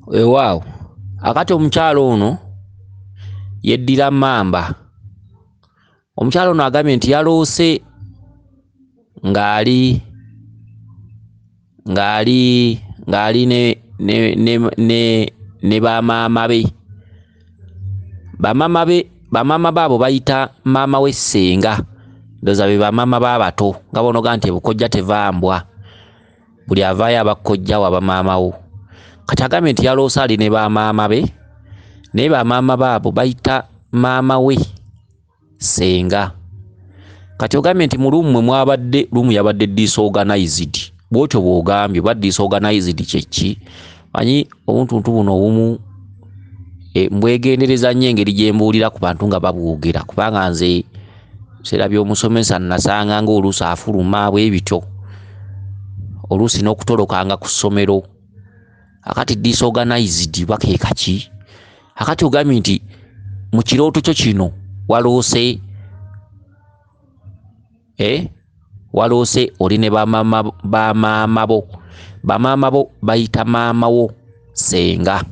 Weewaawo akati omukyalo ono yeddira mmamba. Omukyalo ono agambye nti yaloose ng'ali ng'ali ng'ali ne ne ne ne ne bamaama be. Bamaama be bamaama baabo bayita maama we ssenga, ndowooza be bamaama b'abato nga bw'onooga nti ebukojja teva mbwa, buli avaayo aba kkojja wo aba maama wo. Kati agambye nti yaloose ali ne bamaama be, naye bamaama baabo bayita maama we ssenga. Kati ogambye nti mu luumu mwe mwabadde, luumu yabadde disorganized. Bw'otyo bw'ogambye, oba disorganized kye ki? Manyi obuntuntu buno obumu mbwegendereza nnyo engeri gye mbuulira ku bantu nga babwogera, kubanga nze biseera by'omusomesa nnasanga ng'oluusi afuluma bwe bityo, oluusi n'okutolokanga ku ssomero. Akati disorganized oba ke kaki? Akati ogambye nti mu kirooto kyo kino waloose waloose oli ne bamaama bo. Bamaama bo bayita maama wo ssenga.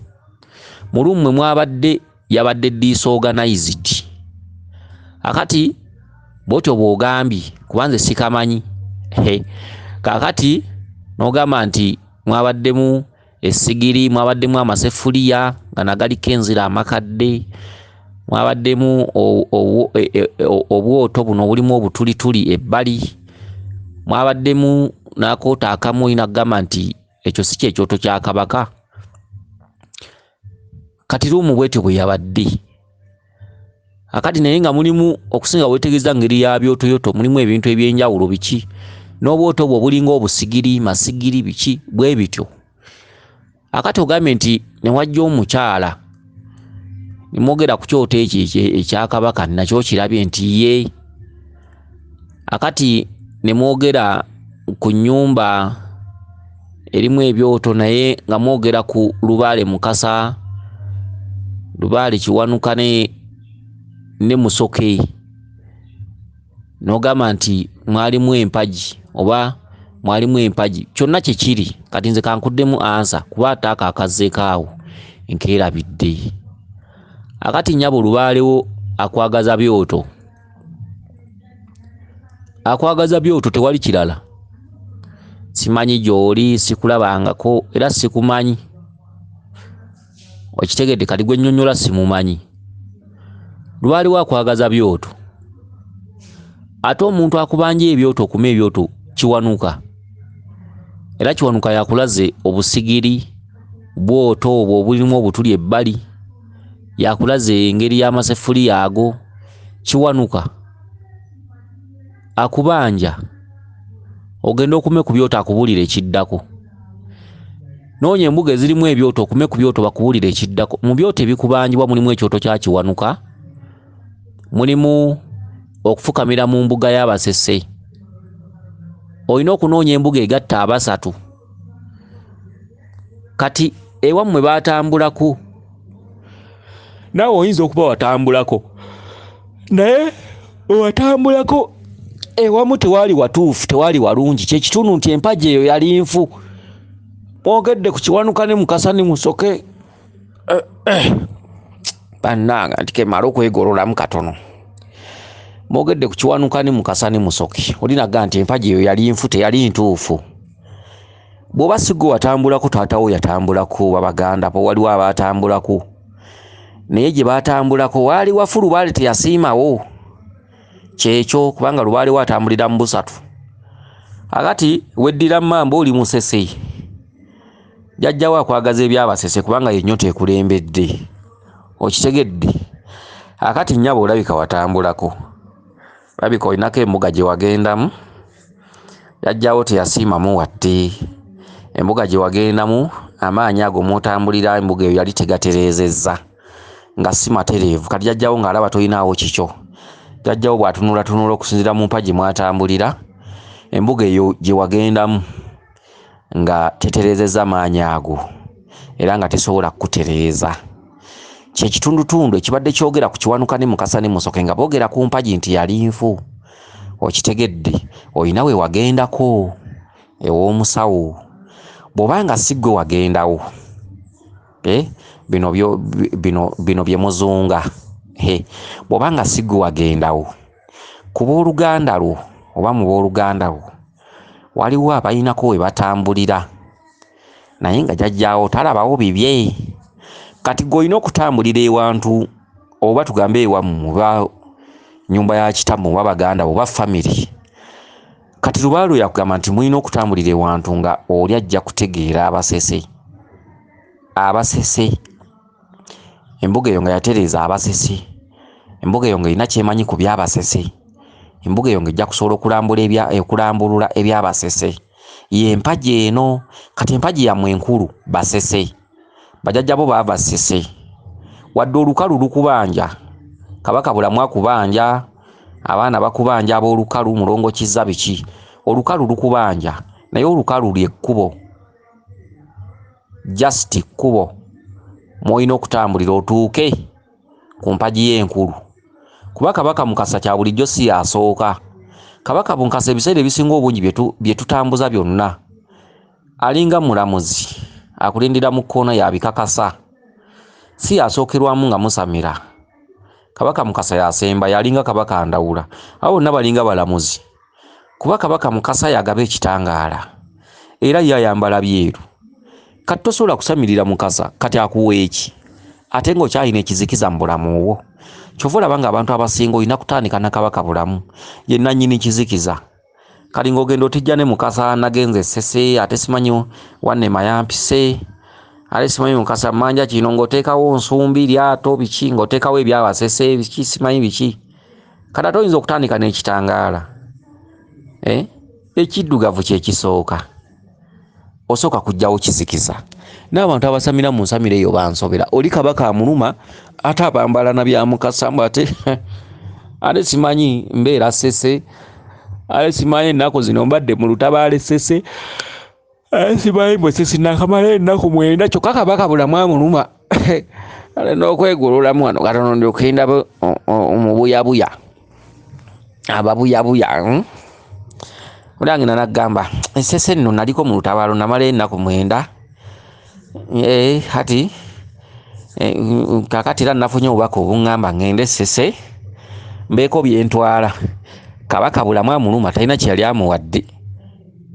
Mu luumu mwe mwabadde yabadde disorganized. Akati bw'otyo bw'ogambye, kuba nze sikamanyi. Kaakati n'ogamba nti mwabaddemu essigiri, mwabaddemu amaseffuliya nga nagaliko enziro amakadde, mwabaddemu obwoto buno obulimu obutulituli ebbali, mwabaddemu n'akooto akamu olina kugamba nti ekyo si kyekyoto kya Kabaka. Kati luumu bw'etyo bwe yabadde. Akati naye nga mulimu okusinga weetegereza ngeri ya byotoyoto, mulimu ebintu eby'enjawulo biki, n'obwoto obwo obulinga obusigiri, masigiri biki bwe bityo. Akati ogambye nti ne wajja omukyala ne mwogera ku kyoto ekyo ekya Kabaka nakyo kirabye nti ye. Akati ne mwogera ku nnyumba erimu ebyoto naye nga mwogera ku Lubaale Mukasa, Lubaale Kiwanuka ne Musoke. N'ogamba nti mwalimu empagi oba mwalimu empagi, kyonna kye kiri. Kati nze kankuddemu ansa kuba ate ako akazzeeko awo nkeerabidde. Akati nnyabo Lubaalewo akwagaza byoto, akwagaza byoto tewali kirala. Simanyi gy'oli, sikulabangako era sikumanyi. Okitegedde? Kati gwe nnyonnyola simumanyi. Lubaalewo akwagaza byoto. Ate omuntu akubanja ebyoto okuma ebyoto Kiwanuka. Era Kiwanuka yakulaze obusigiri bwoto obwo obulimu obutuli ebbali, yakulaze engeri y'amaseffuliya ago. Kiwanuka akubanja ogenda okume ku byoto akubuulire ekiddako. Noonya embuga ezirimu ebyoto okume ku byoto bakubuulire ekiddako. Mu byoto ebikubanjibwa mulimu ekyoto kya Kiwanuka, mulimu okufukamira mu mbuga y'Abasese. Olina okunoonya embuga egatta abasatu. Kati ewammwe baatambulako, naawe oyinza okuba watambulako, naye watambulako ewamu tewaali watuufu, tewaali walungi. Kye kitundu nti empagi eyo yali nfu. Mwogedde ku Kiwanuka ne Mukasa ne Musoke. Bannange nti kemmale okwegololamu katono. Mwogedde ku Kiwanuka ne Mukasa ne Musoke, olinaga nti empagi eyo yali nfu, teyali ntuufu. Bw'oba si ggwe watambulako, taata wo yatambulako, oba baganda bo waliwo abaatambulako, naye gye baatambulako waali wafu, Lubaale teyasiimawo. Kyekyo, kubanga Lubaale we atambulira mu busatu. Akati weddira mmamba oli Musese, jjajjawo akwagaza eby'Abasese kubanga ye nnyota ekulembedde. Okitegedde? Akati nnyabo olabika watambulako, olabika olinako embuga gye wagendamu, jjajjawo teyasiimamu wadde. Embuga gye wagendamu amaanyi ago mw'otambulira embuga eyo yali tegatereezezza, nga si matereevu. Kati jjajjawo ng'alaba tolinaawo kikyo. Jjajjawo bw'atunulatunula okusinziira mu mpagi mw'atambulira, embuga eyo gye wagendamu nga tetereezezza maanyi ago era nga tesobola kukutereeza. Kye kitundutundu ekibadde kyogera ku Kiwanuka ne Mukasa ne Musoke nga boogera ku mpagi nti yali nfu. Okitegedde? Olina we wagendako ew'omusawo. Bw'oba nga si ggwe wagendawo, Bino bino bye muzunga. Bw'oba nga si ggwe wagendawo, ku booluganda lwo oba mu booluganda lwo waliwo abalinako we batambulira, naye nga jjajjaawo talabawo bibye. Kati ggwe olina okutambulira ewantu, oba tugambe ewammwe, oba nnyumba ya kitammwe, oba baganda bo, oba famire. Kati lubaale oyo akugamba nti mulina okutambulira ewantu nga oli ajja kutegeera Abasese. Abasese, embuga eyo nga yatereeza Abasese, embuga eyo ng'erina ky'emanyi ku by'Abasese, embuga eyo ng'ejja kusobola okulambulula eby'Abasese. Y'empagi eno. Kati empagi yammwe enkulu Basese, bajjajja bo baava Ssese. Wadde olukalu lukubanja, Kabaka Bulamu akubanja, abaana bakubanja ab'olukalu, Mulongo Kizza biki, olukalu lukubanja, naye olukalu ly'ekkubo, just kkubo mw'olina okutambulira otuuke ku mpagi y'enkulu. Kuba Kabaka Mukasa kya bulijjo si y'asooka. Kabaka Mukasa ebiseera ebisinga obungi bye tutambuza byonna alinga mulamuzi akulindira mu kkoona y'abikakasa, si y'asookerwamu nga musamira. Kabaka Mukasa y'asemba, yalinga Kabaka Ndawula, abo bonna balinga balamuzi. Kuba Kabaka Mukasa y'agaba ekitangaala, era ye ayambala byeru. Kati tosobola kusamirira Mukasa, kati akuwa eki? Ate ng'okyalina ekizikiza mu bulamu bwo. Ky'ova olaba ng'abantu abasinga olina kutandika na Kabaka Bulamu, ye nannyini kizikiza. Kali ng'ogenda otijja ne Mukasa, nagenze Ssese, ate simanyi Wannema yampise, ate simanyi Mukasa mmanja kino, ng'oteekawo nsumbi, lyato, biki, ng'oteekawo eby'Abasese, biki, simanyi biki. Kati ate oyinza okutandika n'ekitangaala. Ekiddugavu kye kisooka. Osooka kuggyawo kizikiza. N'abantu abasamira mu nsamira eyo bansobera. Oli Kabaka amuluma, ate abambala na bya Mukasa, mbu ate simanyi mbeera Ssese, ate simanyi ennaku zino mbadde mu lutabaala Ssese, ate simanyi mbwe Ssese naakamala ennaku 9, kyokka Kabaka Bulamu amuluma. Ate n'okwegololamu wano katono ndyoke ndabe omubuyabuya, ababuyabuya. Olange nagamba Ssese nno naliko mu lutabaalo namala ennaku 9. Kati kakati era nafunye obubaka obuŋŋamba ŋŋende Ssese mbeeko bye ntwala. Kabaka Bulamu amuluma, talina kye yali amuwadde.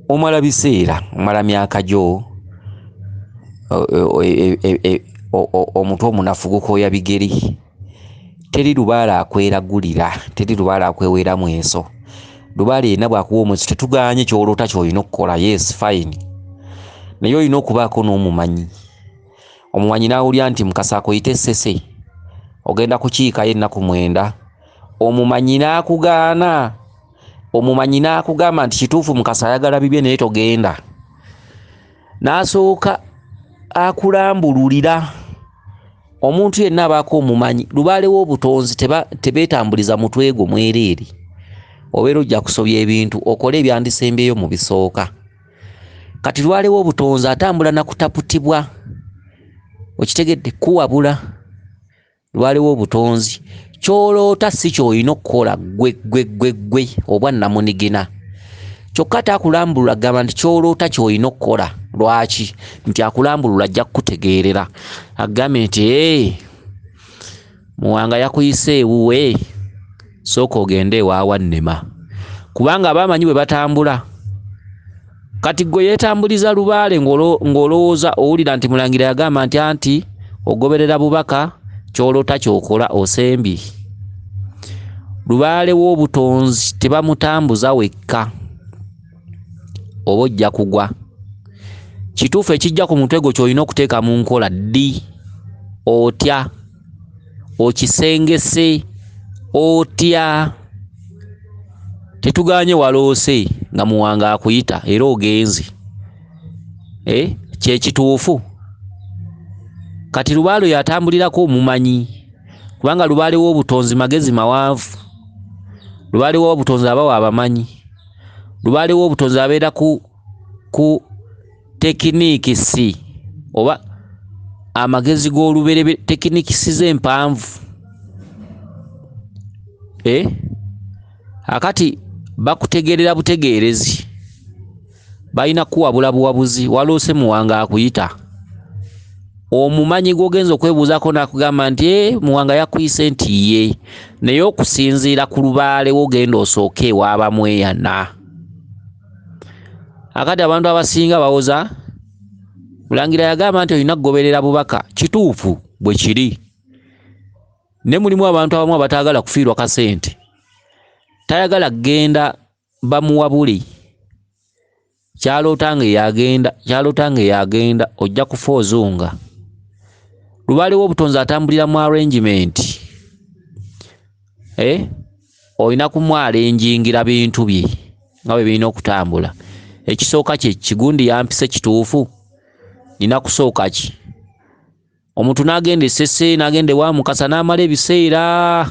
Omala biseera, omala myaka gyo, omutwe omunafu gukooya bigeri. Teri lubaale akweragulira, teri lubaale akweweera mweso. Lubaale yenna bw'akuwa omweso tetugaanye ky'oloota ky'olina okukola, yes fine, naye olina okubaako n'omumanyi. Omumanyi n'awulira nti Mukasa akuyite Ssese, ogenda kukiikayo ennaku 9. Omumanyi n'akugaana, omumanyi n'akugamba nti kituufu Mukasa ayagala bibye naye togenda. N'asooka akulambululira. Omuntu yenna abaako omumanyi, lubaale w'obutonzi tebeetambuliza mutwe gwo mwereere. Obeera ojja kusobya ebintu, okole ebyandisembyeyo mu bisooka. Kati lubaale w'obutonzi atambula na kutaputibwa, okitegedde, kuwabula. Lubaale w'obutonzi ky'oloota si ky'olina okukola ggwe ggwe ggwe ggwe obwannamunigina. Kyokka ate akulambulula agamba nti ky'oloota ky'olina okukola. Lwaki? Nti akulambulula ajja kukutegeerera. Agambye nti Muwanga yakuyise ewuwe, sooka ogende ewa Wannema, kubanga abamanyi bwe batambula. Kati ggwe yeetambuliza lubaale ng'olowooza owulira nti Mulangira yagamba nti anti ogoberera bubaka, ky'oloota ky'okola, osembye. Lubaale w'obutonzi tebamutambuza wekka, oba ojja kugwa. Kituufu ekijja ku mutwe gwo ky'olina okuteeka mu nkola ddi, otya, okisengese otya. Tetugaanye waloose nga Muwanga akuyita era ogenze, kye kituufu. Kati lubaale oyo atambulirako omumanyi, kubanga lubaale w'obutonzi magezi mawanvu. Lubaale w'obutonzi abawa abamanyi. Lubaale w'obutonzi abeera ku tekinikisi oba amagezi g'olubereberye, tekinikisi z'empanvu. Akati bakutegeerera butegeerezi, balina kuwabula buwabuzi. Waloose Muwanga akuyita, Omumanyi gw'ogenza okwebuuzaako n'akugamba nti Muwanga yakuyise nti ye, naye okusinziira ku lubaale w'ogenda osooke ewa Bamweyana. Akati abantu abasinga bawoza Mulangira yagamba nti olina kugoberera bubaka. Kituufu bwe kiri, ne mulimu abantu abamu abataagala kufiirwa kasente, tayagala kugenda bamuwabule, kyaloota nga eyagenda, kyaloota nga eyagenda, ojja kufa ozunga. Lubaale w'obutonzi atambulira mu arrangement, olina kumwalenjingira bintu bye nga bwe birina okutambula. Ekisooka kye kigundi yampise kituufu, nina kusooka ki? Omuntu n'agenda Essese, n'agenda ewa Mukasa, n'amala ebiseera,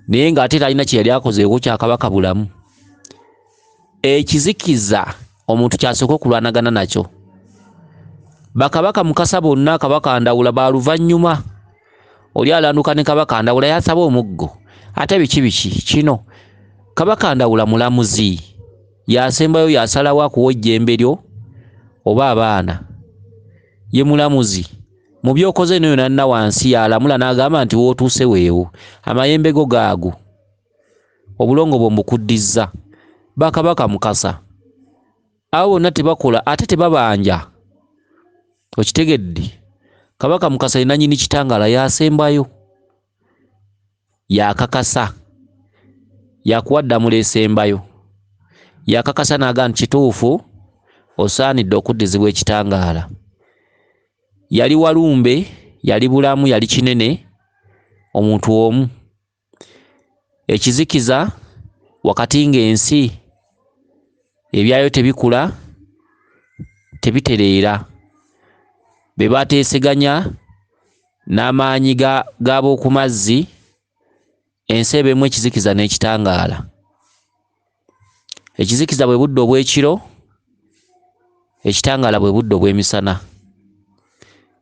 naye ng'ate talina kye yali akozeeko kya Kabaka Bulamu. Ekizikiza omuntu ky'asooka okulwanagana nakyo. Bakabaka Mukasa bonna, Kabaka Ndawula ba luvannyuma. Oli alanduka ne Kabaka Ndawula yasaba omuggo, ate biki biki kino. Kabaka Ndawula mulamuzi, yasembayo yasalawo akuwa ejjembe lyo oba abaana. Ye mulamuzi mu by'okoze n'oyo nanna wansi yalamula n'agamba nti w'otuuse weewo, amayembe go gaago, obulongo bwo mbukuddizza. Bakabaka Mukasa abo bonna tebakola ate tebabanja. Okitegedde? Kabaka Mukasa ye nannyini kitangaala, yasembayo, yakakasa, yakuwa ddamula esembayo, yakakasa n'agamba nti kituufu osaanidde okuddizibwa ekitangaala. Yali Walumbe, yali Bulamu, yali Kinene, omuntu omu. Ekizikiza wakati ng'ensi ebyayo tebikula, tebitereera, be bateeseganya n'amaanyi g'ab'oku mazzi, ensi ebeemu ekizikiza n'ekitangaala. Ekizikiza bwe budde obw'ekiro, ekitangaala bwe budde obw'emisana.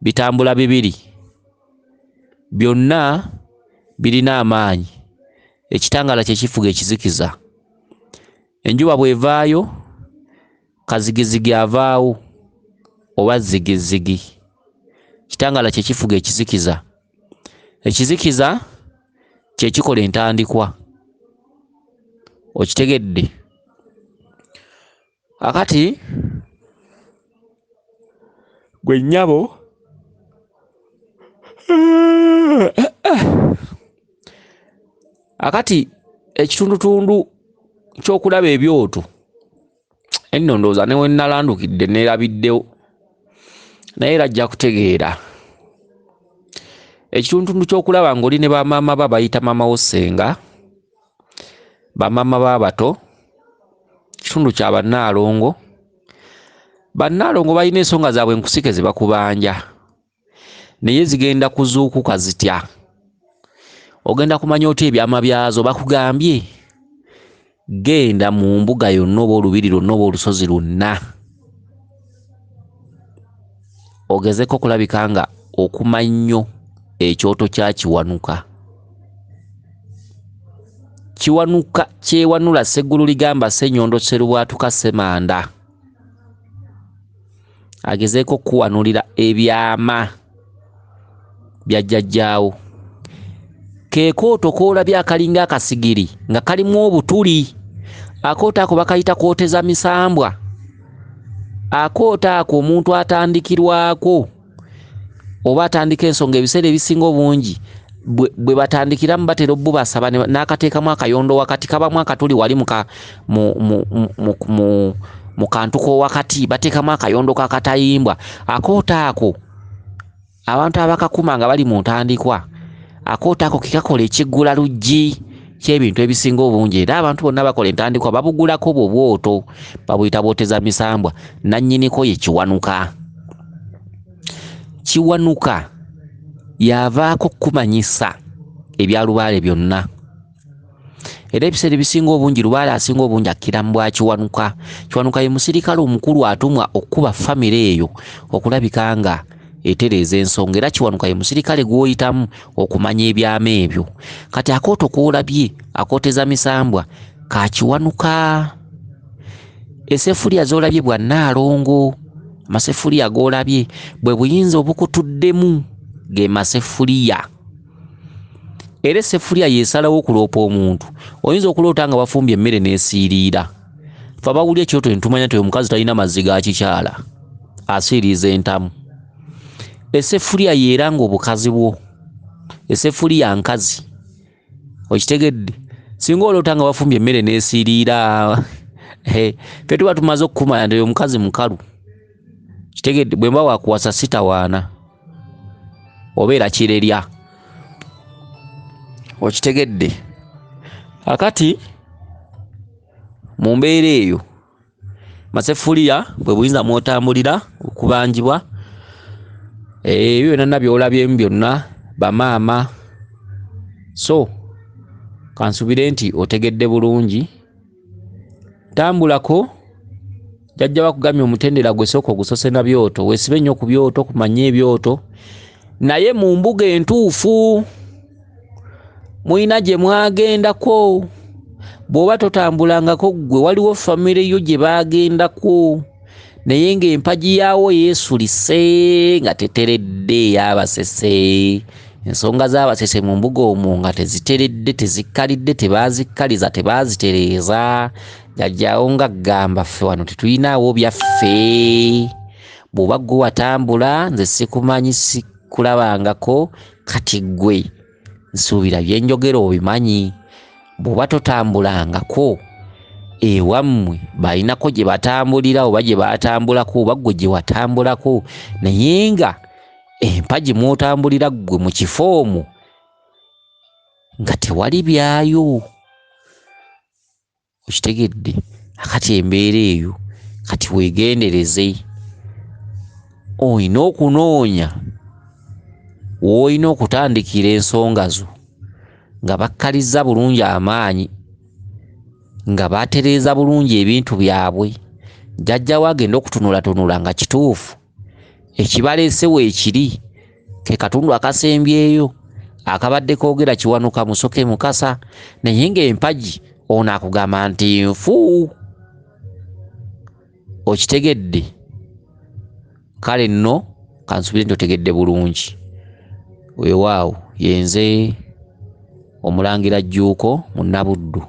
Bitambula bibiri, byonna birina amaanyi. Ekitangaala kye kifuga ekizikiza. Enjuba bw'evaayo, kazigizigi avaawo oba zigizigi. Kitangaala kye kifuga ekizikiza. Ekizikiza kye kikola entandikwa. Okitegedde? Akati gwe nnyabo akati ekitundutundu ky'okulaba ebyoto enno ndowooza ne we nnalandukidde neerabiddewo, naye era ajja kutegeera. Ekitundutundu ky'okulaba ng'oli ne bamaama ba bayita maama wo ssenga, bamaama b'abato, kitundu kya bannaalongo. Bannaalongo balina ensonga zaabwe enkusike ze bakubanja, naye zigenda kuzuukuka zitya? Ogenda kumanya otya ebyama byazo? Bakugambye genda mu mbuga yonna oba olubiri lwonna oba olusozi lwonna, ogezeko okulabika nga okuma nnyo ekyoto kya Kiwanuka. Kiwanuka kyewanula Sseggulu ligamba Ssenyondo Sserubwatuka Ssemanda, agezeeko okukuwanulira ebyama bya jjajjaawo. Ke kooto k'olabye akalinga akasigiri nga kalimu obutuli, akooto ako bakayita kooteza misambwa. Akooto ako omuntu atandikirwako oba atandika ensonga ebiseera ebisinga obungi bwe batandikiramu batera obbubasaba n'akateekamu akayondo wakati, kabamu akatuli wali mu kantu k'owakati, bateekamu akayondo k'akatayimbwa. Akooto ako abantu abakakuma nga bali mu ntandikwa, akooto ako ke kakola ekiggula luggi ky'ebintu ebisinga obungi. Era abantu bonna bakola entandikwa babugulako bwo bwoto, babuyita bwoteza misambwa. Nannyiniko ye Kiwanuka. Kiwanuka yavaako okukumanyisa ebya lubaale byonna. Era ebiseera ebisinga obungi lubaale asinga obungi akkira mu bwa Kiwanuka. Kiwanuka ye musirikale omukulu atumwa okukuba famire eyo okulabika nga etereeza ensonga. Era Kiwanuka ye musirikale gw'oyitamu okumanya ebyama ebyo. Kati akooto k'olabye akooteza misambwa ka Kiwanuka. Essefuliya z'olabye bwa Nnaalongo. Amasefuliya g'olabye bwe buyinza obukutuddemu ge masefuliya. Era essefuliya yeesalawo okuloopa omuntu. Oyinza okuloota nga wafumbye emmere n'esiiriira. Ffe abawulira ekyoto ne tumanya nti oyo omukazi talina mazzi ga kikyala, asiiriiza entamu. Essefuliya yeeranga obukazi bwo. Essefuliya nkazi. Okitegedde? Singa oloota nga wafumbye emmere n'esiiriira, ffe tuba tumaze okukumanya nti oyo omukazi mukalu. Kitegedde? Bwe mba wakuwasa sitawaana, obeera kirerya. Okitegedde? Akati mu mbeera eyo masefuliya bwe buyinza mw'otambulira okubanjibwa. Ebyo byonna by'olabyemu byonna bamaama. So kansubire nti otegedde bulungi. Tambulako jjajja bakugambye omutendera gwe sooka ogusose na byoto, weesibe nnyo ku byoto, kumanye ebyoto, naye mu mbuga entuufu mulina gye mwagendako. Bw'oba totambulangako ggwe, waliwo famire yo gye baagendako naye ng'empagi yaawo yeesulise nga teteredde ey'Abasese. Ensonga z'Abasese mu mbuga omwo nga teziteredde, tezikkalidde, tebazikkaliza, tebaazitereeza. Jjajjaawo ng'agamba ffe wano tetulinaawo byaffe. Bw'oba ggwe watambula nze sikumanyi, sikulabangako, kati ggwe nsuubira bye njogera obimanyi. Bw'oba totambulangako ewammwe balinako gye batambulira oba gye baatambulako oba ggwe gye watambulako, naye nga empagi mw'otambulira ggwe mu kifo omwo nga tewali byayo. Okitegedde? Akati embeera eyo kati weegendereze, olina okunoonya w'olina okutandikira ensonga zo nga bakkalizza bulungi amaanyi, nga batereeza bulungi ebintu byabwe. Jjajja we agenda okutunulatunula nga kituufu ekibaleese weekiri, ke katundu akasembyeyo akabadde koogera Kiwanuka Musoke Mukasa, naye ng'empagi ono akugamba nti nfu. Okitegedde? Kale nno kansubire nti otegedde bulungi. Weewaawo yenze Omulangira Jjuuko Munnabuddu.